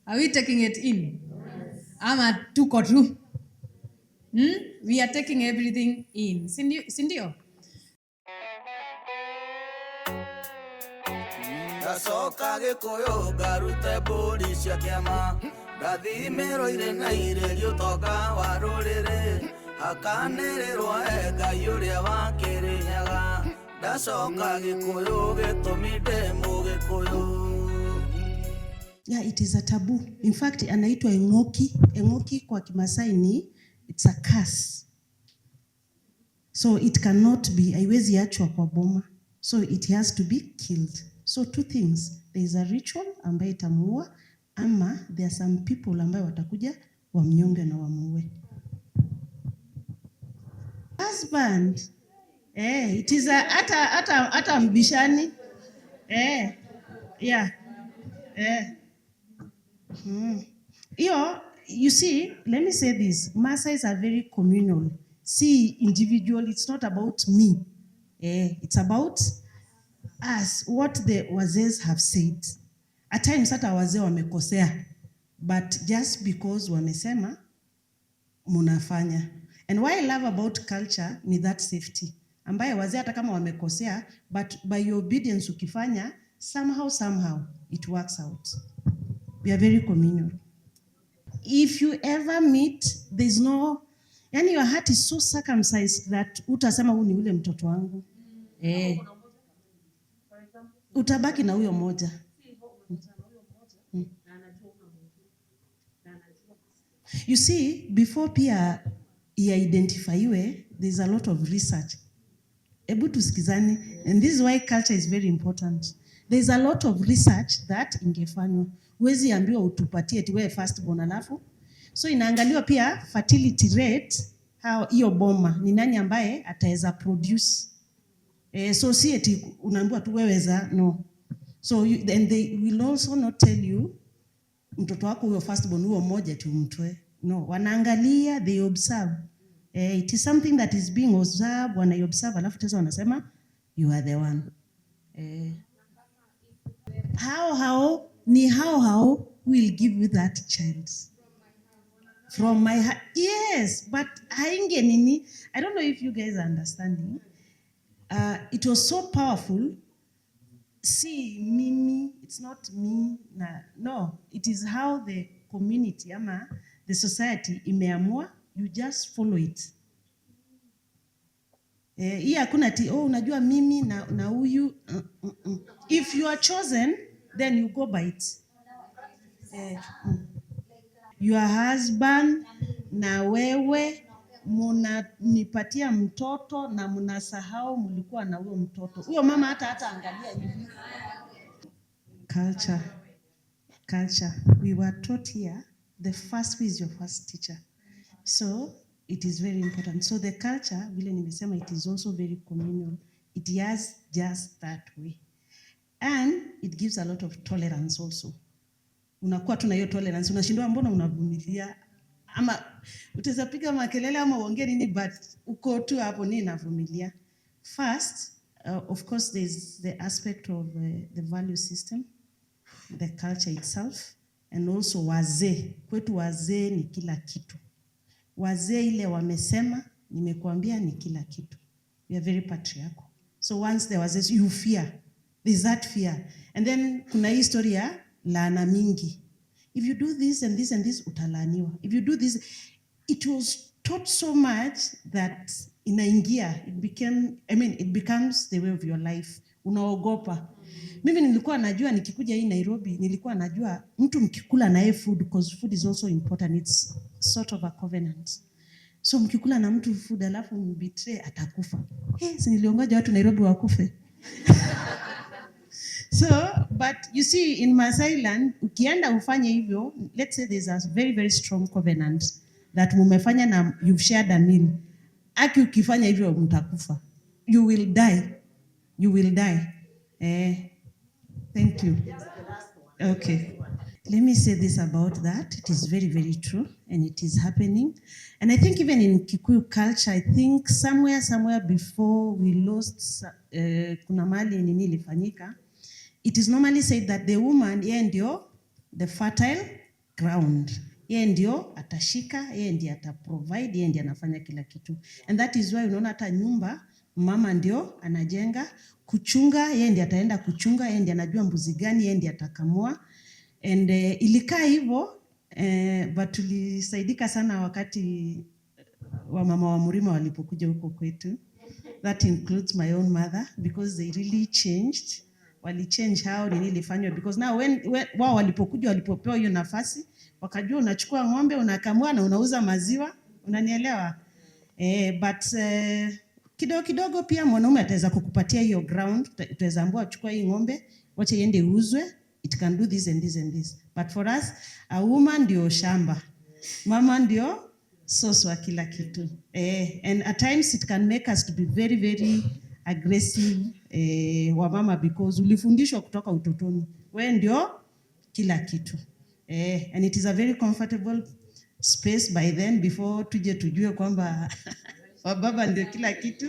Are we taking it in? Ama tuko tu? Hmm? We are taking everything in. Si ndio? Ngacoka Gĩkũyũ ngarute mbũri cia kĩama, ngathimĩrwo irĩ na irĩrio ũtonga wa rũrĩrĩ, hakanĩrĩrwo e Ngai ũrĩa wa Kĩrĩnyaga. Ndacoka Gĩkũyũ gĩtũmi ndĩ Mũgĩkũyũ. Yeah, it is a taboo. In fact, anaitwa Eng'oki. Eng'oki kwa Kimasai ni it's a curse. So it cannot be, haiwezi achwa kwa boma. So it has to be killed. So two things. There is a ritual ambaye itamuua, ama there are some people ambaye watakuja wamnyonge na wamuue. Husband. Eh, it is a hata mbishani. Eh. Yeah. Eh. Hiyo, you see, let me say this. Maasais are very communal. See, individual, it's not about me. Eh, it's about us, what the wazees have said. At times hata wazee wamekosea, but just because wamesema, munafanya. And what I love about culture ni that safety, ambaye wazee hata kama wamekosea, but by your obedience ukifanya, somehow, somehow, it works out. We are very communal. If you ever meet, there's no, yani your heart is so circumcised that utasema huu ni ule mtoto wangu. Eh. Utabaki na huyo moja. You see, before pia iadentifyiwe, there's a lot of research. Ebu tusikizane, and this is why culture is very important. There's a lot of research that ingefanywa. Huwezi ambiwa utupatie eti wewe first born alafu. So inaangaliwa pia fertility rate, how hiyo boma ni nani ambaye ataweza produce. Eh, so si eti unaambiwa tu wewe za no. So you, and they will also not tell you mtoto wako huyo first born huyo mmoja tu umtoe. No, wanaangalia, they observe. Eh, it is something that is being observed, wana observe alafu tena wanasema you are the one. Eh, how ni how who will give you that child from my heart. Yes, but hainge nini, I don't know if you guys are understanding. It was so powerful. See, mimi, it's not me na, no, it is how the community ama the society imeamua, you just follow it. Eh, hii hakuna ati oh, unajua mimi na huyu. If you are chosen, then you go by it. Eh. Your husband na wewe munanipatia mtoto na mnasahau mlikuwa na huyo mtoto. Huyo mama hata angalia hivi. Culture. Culture. We were taught here, the first, who is your first teacher? So it is very important. So the culture, vile nimesema, it is also very communal. It has just that way. And it gives a lot of tolerance also. Unakuwa tu na hiyo tolerance, unashindwa mbona unavumilia, ama utaweza piga makelele ama uongee nini, but uko tu hapo, nini navumilia. First, of course there's the aspect of the value system, the culture itself, and also wazee. Kwetu wazee ni kila kitu. Wazee ile wamesema, nimekuambia ni kila kitu. We are very patriarchal. So once there was this, you fear. There's that fear. And then kuna hii story ya laana mingi. If you do this and this and this, utalaaniwa. If you do this, it was taught so much that inaingia, it became, I mean, it becomes the way of your life. Unaogopa. Mimi nilikuwa najua nikikuja hii Nairobi, nilikuwa najua mtu mkikula naye food, because food is also important. It's sort of a covenant. So mkikula na mtu food alafu mbetray, atakufa. Hey, si niliongoja watu Nairobi wakufe. So, but you see in Maasai land, ukienda ufanye hivyo, let's say there's a very, very strong covenant that mumefanya na you've shared a meal. Aki ukifanya hivyo mtakufa. You will die. You will die. Eh, thank you. Okay. Let me say this about that. It is very, very true, and it is happening. And I think even in Kikuyu culture, I think somewhere before we lost, kuna mali nini ilifanyika, it is normally said that the woman, yeye ndio the fertile Ground. Yeye ndio atashika, yeye ndiye ataprovide, yeye ndiye anafanya kila kitu. And that is why unaona hata nyumba mama ndio anajenga, kuchunga, yeye ndiye ataenda kuchunga, yeye ndiye anajua mbuzi gani, yeye ndiye atakamua. And ilikaa hivyo, but tulisaidika sana wakati wamama wa Murima walipokuja huko kwetu. That includes my own mother, because they really changed. Walichange how nini ilifanywa, because now when wao walipokuja, walipopewa hiyo nafasi, wakajua unachukua ng'ombe, unakamua na unauza maziwa, unanielewa? But kidogo kidogo pia mwanaume ataweza kukupatia hiyo ground, utaweza ambiwa, "Chukua hii ng'ombe, wacha iende iuzwe, it can do this and this and this." But for us, a woman ndio shamba, mama ndio source wa kila kitu. And at times it can make us to be very, very aggressive, wamama, because ulifundishwa kutoka utotoni, we ndio kila kitu. And it is a very comfortable space by then, before tuje tujue kwamba wababa ndio kila kitu,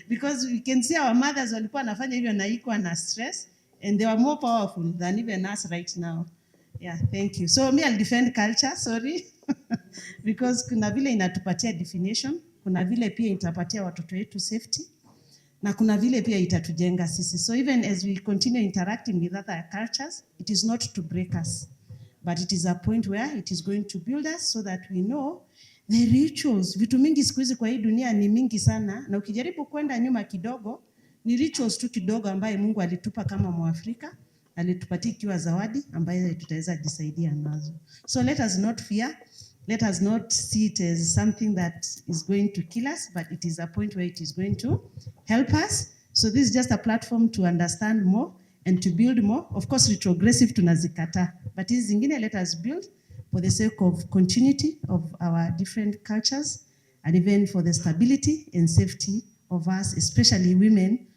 because we can see our mothers walikuwa wanafanya hivyo na ikuwa na stress, and they were more powerful than even us right now. Yeah, thank you. So me, I'll defend culture, sorry, because kuna vile inatupatia definition, kuna vile pia itapatia watoto wetu safety, na kuna vile pia itatujenga sisi. So even as we continue interacting with other cultures, it is not to break us, but it is a point where it is going to build us so that we know the rituals. Vitu mingi siku hizi kwa hii dunia ni mingi sana, na ukijaribu kwenda nyuma kidogo, ni rituals tu kidogo ambaye Mungu alitupa kama Mwafrika, alitupatia ikiwa zawadi ambayo tutaweza jisaidia nazo. So let us not fear, let us not see it as something that is going to kill us, but it is a point where it is going to help us. So this is just a platform to understand more and to build more. Of course, retrogressive tunazikataa, but hizi zingine let us build for the sake of continuity of our different cultures and even for the stability and safety of us, especially women,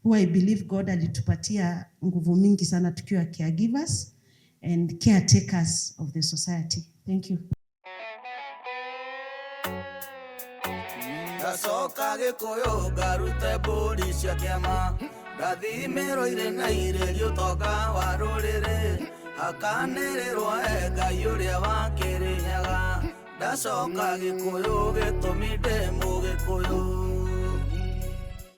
who I believe God alitupatia nguvu mingi sana tukiwa caregivers and caretakers of the society. Thank you. Ngacoka gĩkũyũ ngarute mbũri cia kĩama ngathimĩrwo irĩ na irĩrio ũtonga wa rũrĩrĩ hakanĩrĩrwo e Ngai ũrĩa wa Kĩrĩnyaga ndacoka gĩkũyũ gĩtũmi ndĩ mũgĩkũyũ.